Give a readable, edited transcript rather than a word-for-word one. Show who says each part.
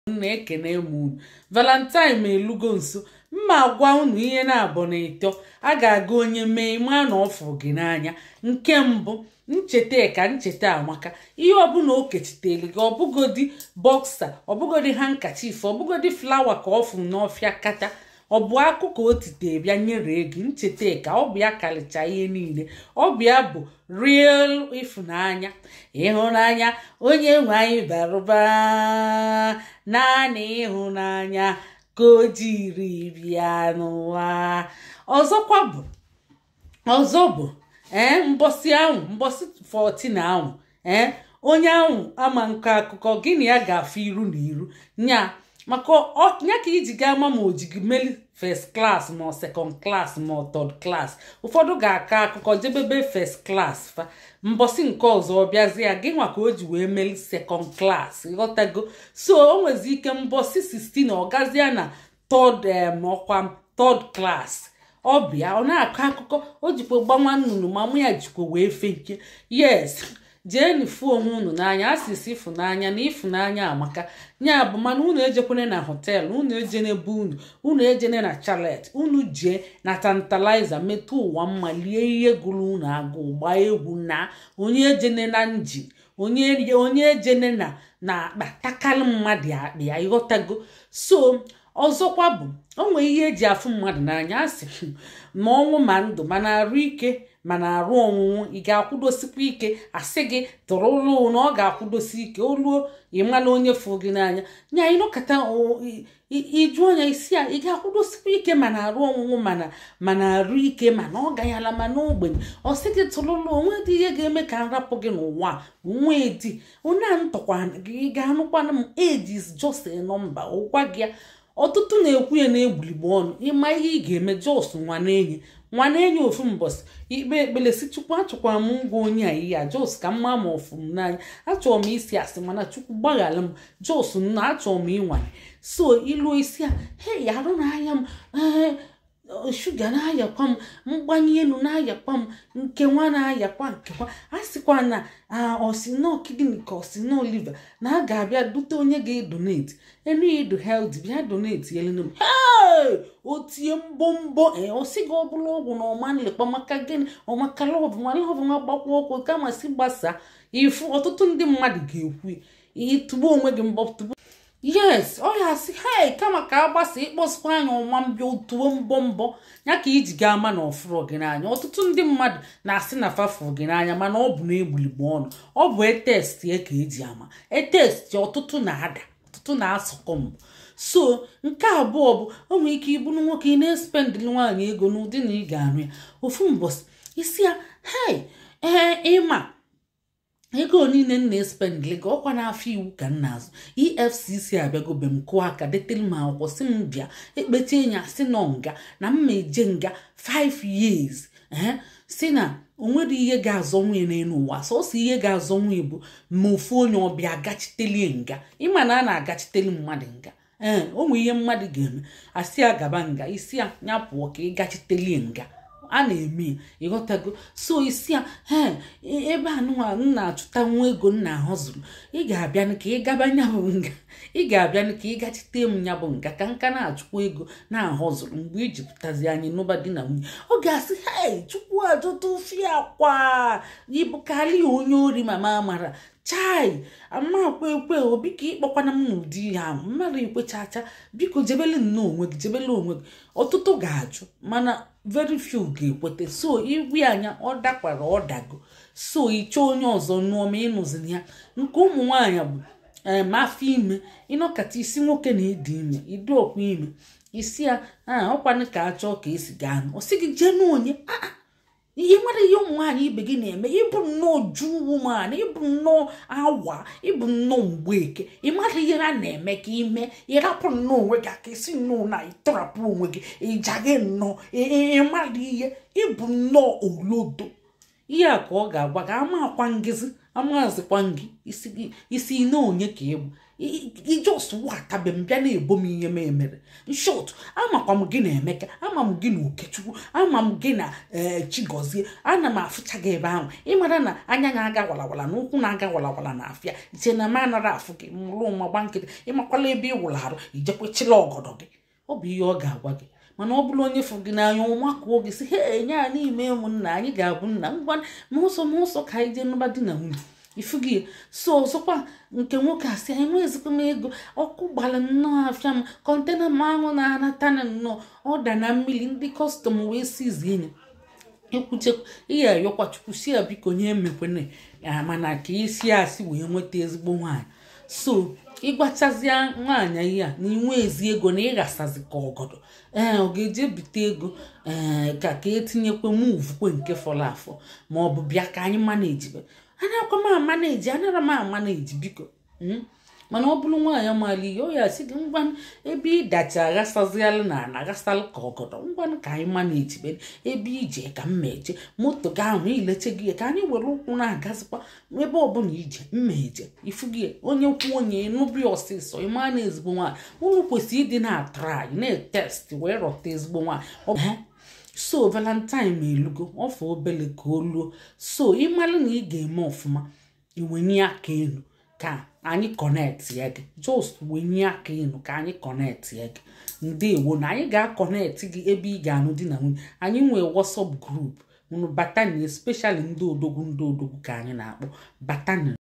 Speaker 1: Na-ekene m unu. Valentine elugo nso. Mma gwa unu ihe na-abụ na ịtọ a ga-aga onye mee ma na ọfụ gị n'anya. Nke mbụ, ncheta ka ncheta amaka. Ihe ọbụla o kechitere gị, ọbụgodi boxer, ọbụgodi handkerchief, ọbụgodi flower ka ọ fụ n'ọfịa kacha, ọ bụ akụkọ o tite bịa nyere gị, ncheta ka ọ bụ ya karịcha ihe niile. Ọ bụ ya bụ real ịfụnanya. Ịhụnanya onye nwe anyị bara ụba, naanị ịhụnanya ka o jiri bịa n'ụwa. Ọzọkwa bụ, ọzọ bụ, ee, mbọsị ahụ, mbọsị 14 ahụ, ee, onye ahụ ama nkọ akụkọ gịnị ya ga-afụ iru na iru nya, maka ya ka iji gaa ama ma o ji gị meli first class ma ọ second class ma ọ third class. Ụfọdụ ga-akọ akụkọ jebebe first class fa, mbọsị nke ọzọ ọ bịazie gị nwa ka o ji wee meli second class. Ịghọtago? So o nwezi ike mbọsị 16 ọ gazie na third, ọkwa third class. Ọ bịa, ọ na-akọ akụkọ o jikwa gbanwa nnụnụ ma mụ ya jikwa wee fenke. Yes, jeenu fụ onwe unu n'anya. Asịsị ịfụnanya na ịfụnanya amaka. Ya bụ, mana unu ejekwana na hotel, unu ejene be unu, unu ejene na chalet, unu jee na Tantalizer, metụ ụwa mma, lie ihe gụrụ unu agụụ, gbaa egwu. Na onye ejene na njin, onye ejene na akpa takalị mmadụ akpa ya. Ịghọtago? So ọzọkwa bụ, o nwere ihe eji afụ mmadụ n'anya. A sị ma ọnwụ ma ndụ, mana arụ ike, mana arụ ọnwụnwụ, ị ga-akwụdosikwa ike. Asị gị tụrụ ụlọ na ọ ga-akwụdosi ike oluo, ịmala onye fụ gị n'anya nya. Ịnọkọta iju anya isi a, ị ga-akwụdosikwa ike, mana arụ ọnwụnwụ, mana arụ ike, mana ọ ganyala, mana ogbenye. Ọ sị gị tụrụlụ onwe dị ihe ga-eme ka nrapụ gị n'ụwa nwee di onye a ntọkwa gị. Ị ga-anụkwana m, age is just a number. Ụgwa gị ya, ọtụtụ na-ekwu ya na-egbuligbo ọnụ. Ịma ihe ị ga-eme, just nwa na-enye nwa na-enye ofu mbọsị ikpe ekpele si, "Chukwu, achọkwara m ngwa onye a ihe a, just ka mma ma ọfụ m n'anya. Achọrọ m isi asị, mana Chukwu gbaghara m, just nna, achọrọ m ịnwale." So ilu isi a, hei, arụ n'anya m, ee, sugar na-ayakwa m, mgbanye elu na-ayakwa m, nke nwa na-ayakwa nkekwa, a sịkwa na osinọ kidney ka osinọ liver, na a ga-abịa dute onye ga-edonate enu idu health, bịa donate elu m. Hey, o tie mbọ mbọ, ee, ọ sị gị ọ bụla ọgwụ na ọma nlekwa. Maka gịnị? Ọmaka love nwa, love nwa gbakwa ọkụ kama si gbasaa ifu. Ọtụtụ ndị mmadụ ga-ekwu ịtụgbu onwe gị mbọ tụgbu. Yes, ọ ya asị, hei, kama ka a gbasa ịkpọsịkwa anya ọma mbịa otuo mbọ mbọ ya ka iji gaa ama na ọfụrụ gị n'anya. Ọtụtụ ndị mmadụ na-asị na fafụrụ gị n'anya, mana ọ bụ na egbuligbo ọnụ, ọ bụ etest ya ka eji ama etest. Ọtụtụ na-ada, ọtụtụ na-asọkọ mbụ. So nke abụọ bụ, o nwere ike ịbụrụ nwoke, ị na-espendịrị nwaanyị ego n'ụdị na ị ga-anụ ya ofu mbọsị, isi ya, "Hei, ee, ịma ego niile m na-espendịrị gị, ọkwa n'afọ iwu ka m na-azụ. EFCC abịagobe m kụọ aka, detere m akwụkwọ, si m bịa ekpete ya, si nọ nga na m ma eje nga 5 years." Ee, si na o nwere ihe ga-azọ nwunye n'elu ụwa, sọsọ ihe ga-azọ nwunye bụ ma ofu onye ọbịa agachitelie nga. Ịma na a na-agachiteli mmadụ nga? Ee, o nwere ihe mmadụ ga-eme, asị ya gaba nga, isi ya ya pụọ ka ị gachitelie nga. A na-eme ya, ịghọtago? So isi ya, ee, ebe anụnwa m na-achụta nwa ego m na-ahọzụrụ, ị ga-abịa ka ị gaba nya bụ nga, ị ga-abịa ka ị gachite m ya bụ nga, ka nka na-achụkwa ego na-ahọzụrụ. Mgbe iji pụtazi anyị n'ụba di na nwunye, ọ ga-asị, "Hei, Chukwu ajụta ofi akwa ịbụkarị onye ori." Mama amara chai amakwa ekwe obi ka ịkpọkwana m n'ụdị ihe ahụ mmadụ ekwechacha. Biko jebele nnọọ onwe gị, jebele onwe gị. Ọtụtụ ga-ajụ, mana very few ga-ekwete. So igwe anya ọ dakwara, ọ dago. So ịchọ onye ọzọ nụọ ma ịnụzina ya. Nke ụmụ nwaanyị bụ, ee, ma afọ ime ịnọkata isi nwoke na ịdị ime, ịdị ọkwa ime, isi ya ọkwanụ ka achọọ ka esi gaa nụ. Ọ sị gị jee n'onye ihe mara ihe ụmụ nwaanyị ibe gị na-eme. Ịbụ nnọọ ju woman, ịbụ nnọọ awa, ịbụ nnọọ mgbeke. Ị mara ihe ha na-eme ka ime ịrapụ nnọọ onwe gị aka, isi nnọọ na ịtọrapụ onwe gị, ịjaghị nnọọ, ịmara ihe, ịbụ nnọọ olodo. Ihe a ka ọ ga-agwa gị. Ama akwa ngịzi, amazikwa ngị isi na onye ka ịbụ. Ijos watabe m bịa na-ebo m ihe m emere. In short, amakwa m gị na Emeka, ama m gị na Okechukwu, ama m gị na Chigozie, ana m afụcha gị ebe ahụ. Ịmara na anya na-aga walawala na ụkwụ na-aga walawala na afịa, iche na m anara afụ gị mụrụ nwa gba nkịtị. Ịmakwala ebe ị wụrụ arụ, ijekwe chịla ọgọdọ gị. Ọ bụ ihe ọ ga-agwa gị. Mana ọ bụrụ onye fụ gị n'anya, ọmakụọ gị sị, he nye anyị ime ụmụnna, anyị ga-abụ nna ngwa ma ọsọ ka anyị jee nụba di na nwunye. Ifu gị. So ọzọkwa nke nwoke asị, enwezikwa m ego, ọkụ gbara nnọọ afịa m, container m ahụ na-anata na nnọọ ọda na mmiri, ndị customs wee sizie ya. Ekwuchekwa ihe ayọkwa Chukwu si ya biko nye emekwene ya, mana ka isi asị wee nweta ezigbo nwaanyị. So ịgwachazie nwaanyị ihe a na inwe ezi ego na ịghasazi ka ọgọdọ, ee ọ ga-eje bite ego, ee ka etinyekwe muvukwe nke fọrọ afọ, ma ọ bụ bịa ka anyị manejibe. Anakwa m amaneji, anara m amaneji biko. Mana ọ bụrụ nwaanyị maara ihe, ọ ya sị gị ngwa ebe ịdacha aghasazialụ na ana aghasalụ ka ọgọdọ, ngwanụ ka anyị manejibe ebe ije ka mma eje moto gị ahụ ileche gị ka anyị were ụkwụ na-agazikwa ebe ọbụla ije mma eje. Ifu gị onye kwu onye nụbi ọsịsọ, ịma na ezigbo nwaanyị. Unu kwesịrị ịdị na-atrai na-etest wee rọta ezigbo nwaanyị. So Valentine elugo, ọfọ obele ka o luo. So ịmalụ na ị ga-eme ọfụma, iwenye aka elu ka anyị connect ya gị. Just wenye aka elu ka anyị connect ya gị. Ndewo na anyị ga-aconnect gị ebe ị ga-anụ di na nwunye. Anyị nwee WhatsApp group, unu batani, especially ndị odogwu, ndị odogwu ka anyị na-akpọ batani.